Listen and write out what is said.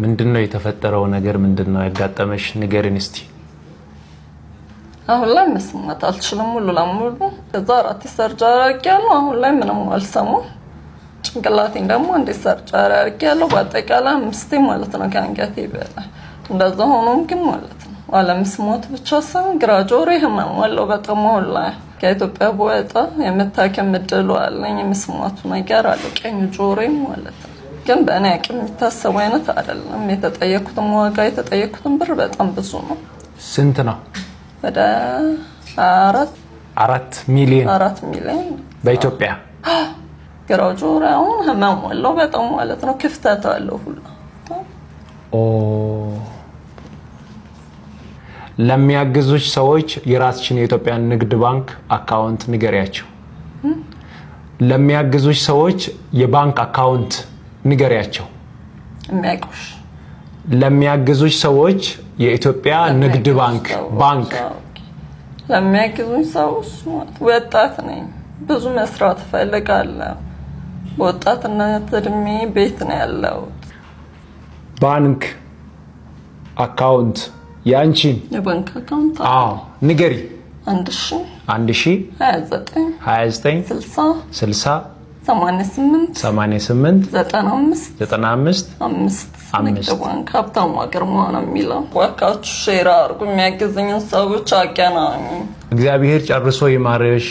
ምንድን ነው የተፈጠረው ነገር? ምንድን ነው ያጋጠመሽ? ንገሪን እስቲ። አሁን ላይ መስማት አልችልም ሙሉ ለሙሉ። ከዛ አራት surgery አድርጌያለሁ። አሁን ላይ ምንም አልሰማም። ጭንቅላቴን ደግሞ አንዴ surgery አድርጌያለሁ። በአጠቃላይ አምስቴ ማለት ነው ከአንገቴ በላይ። እንደዛ ሆኖም ግን ማለት ነው አለመስማት ብቻ ሳይሆን ግራ ጆሮዬ ህመም አለው በጣም። አሁን ላይ ከኢትዮጵያ ብወጣ የመታከም እድሉ አለኝ። የመስማቱ ነገር አለ ቀኝ ጆሮዬ ማለት ነው። ግን በእኔ አቅም የሚታሰቡ አይነት አይደለም። የተጠየኩትን ዋጋ፣ የተጠየኩትን ብር በጣም ብዙ ነው። ስንት ነው? ወደ አራት 4 ሚሊዮን? 4 ሚሊዮን። በኢትዮጵያ? ግራ ጆሮ አሁን ህመም አለው በጣም ማለት ነው። ክፍተት አለው ሁሉ። ኦ፣ ለሚያግዙሽ ሰዎች የራስሽን የኢትዮጵያ ንግድ ባንክ account ንገሪያቸው። ለሚያግዙሽ ሰዎች የባንክ account ንገሪያቸው። የሚያውቁሽ ለሚያግዙሽ ሰዎች የኢትዮጵያ ንግድ ባንክ ባንክ ለሚያግዙኝ ሰዎች ማለት ወጣት ነኝ፣ ብዙ መስራት እፈልጋለሁ። በወጣትነት እድሜ ቤት ነው ያለሁት። ባንክ account የአንቺን። የባንክ account? አዎ፣ ንገሪ። 1000 1000 29 29 60 60 88 88 95 95 5። ንግድ 5። ባንክ፣ ሀብታሙ ግርማ ነው የሚለው። እባካችሁ share አድርጉ፣ የሚያግዘኝን ሰዎች አገናኙ። እግዚአብሔር ጨርሶ ይማርሽ።